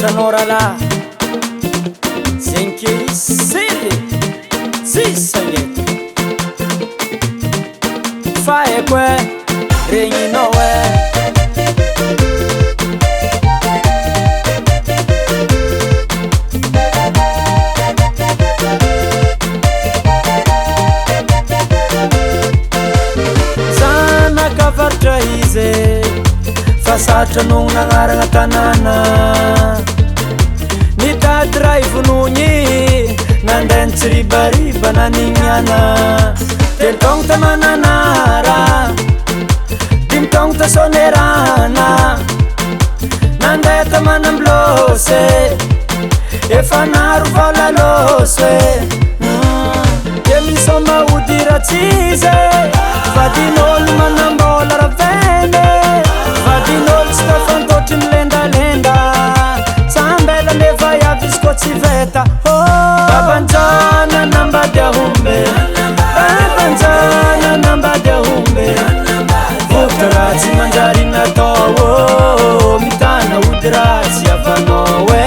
Takatra anao rahalahy Zegny ke isily Tsisy angeky Fa haiko e Regninao e. Zanaka faritra izy e, fa sarotra noho nagnarana tanàna. Nitady ray vonogny, nandeha nitsiribariba nanignana. Telo taogno ta Mananara, dimy taogno ta Sonerana, nandeha ta Manambilosy, efa naro vola lôsy e. Ke misôma ody ratsy izy e, vadin'olo manambola ravene, vadin'olo tsy tafantôtry milendalenda, tsambela nefa iavy izy koa tsy veta. Oh, babanjana nambady ahombe, babanjana nambady ahombe, vokatra ratsy manjary natao, oh, mitana ody ratsy havanao e.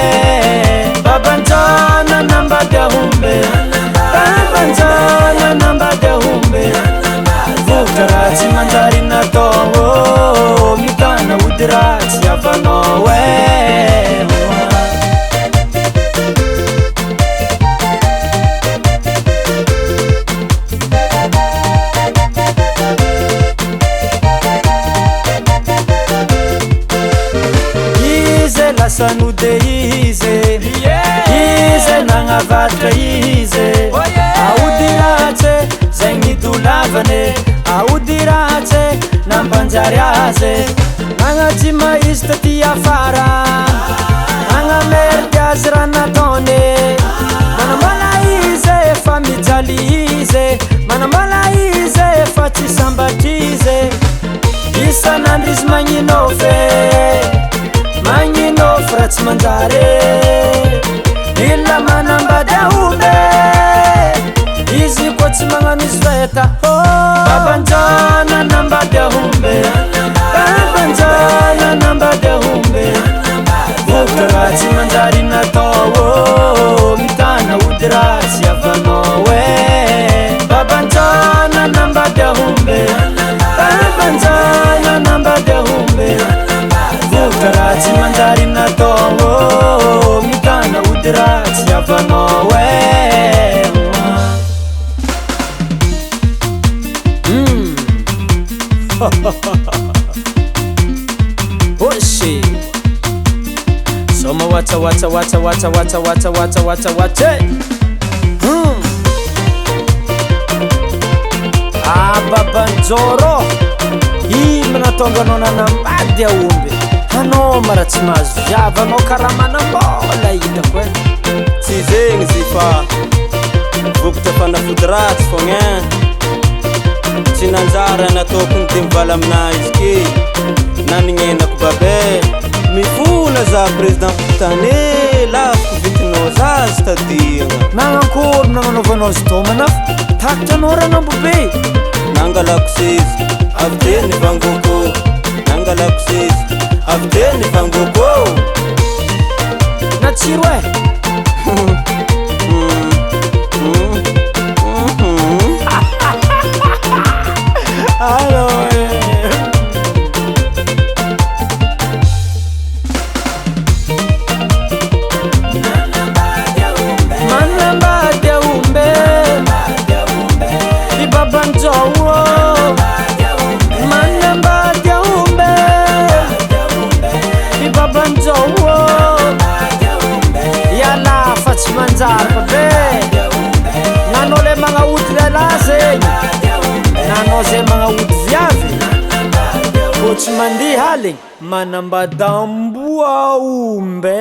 Babanjana nambady ahombe, babanjana nambady ahombe, vokatra ratsy manjary natao, oh, mitana ody ratsy havanao e. Izy lasa nody izy, izy nagnavatra izy, aody ratsy zay nidolavane, aody ratsy nampanjary azy, nagnatsima izy taty afara, nagnamerika azy raha nataony, manambala izy fa mijaly izy, manambala izy fa tsy sambatry izy, isan'andro izy magninofy, magninofy raha tsy manjary, mila manambady ahombe, izy koa tsy magnano izy veta. Oh, babanjana nambady ahombe, babanjana nambady ahombe, vokatra ratsy manjary natao, oh, mitana ody ratsy havanao e. Babanjana nambady ahombe, babanjana nambady ahombe, vokatra ratsy manjary natao, oh, mitana ody ratsy havanao e. Oxe. Soma watsa watsa watsa watsa watsa watsa watsa watsa watsa. Ah, babanjoro, ino nahatonga anao nanambady aomby? Anao ma raha tsy mahazo viavy anao karaha manambola hitako e. Tsy zegny izy fa vokatra fanafody ratsy fogna ein. Tsy nanjary nataoko ny de mivala aminah izy ke nanignenako babe. Mifona za président tane laviko vitinao za azo tadiagna. Nagnankory nagnanaovanao azy tômana fa takatra anao ragnambo be. Nangalako seza avy teo nivangoko, nangalako seza avy teo nivangoko. Natsiro e. Allô e. Manambady aombe, i babanjao. Manambady aombe, i babanjao. Iala fa tsy manjary fa be. Nanao le magnaody lehilahy zegny, nanao zay magnaody viavy. Kô tsy mandeha aligny, manambady amboa aombe.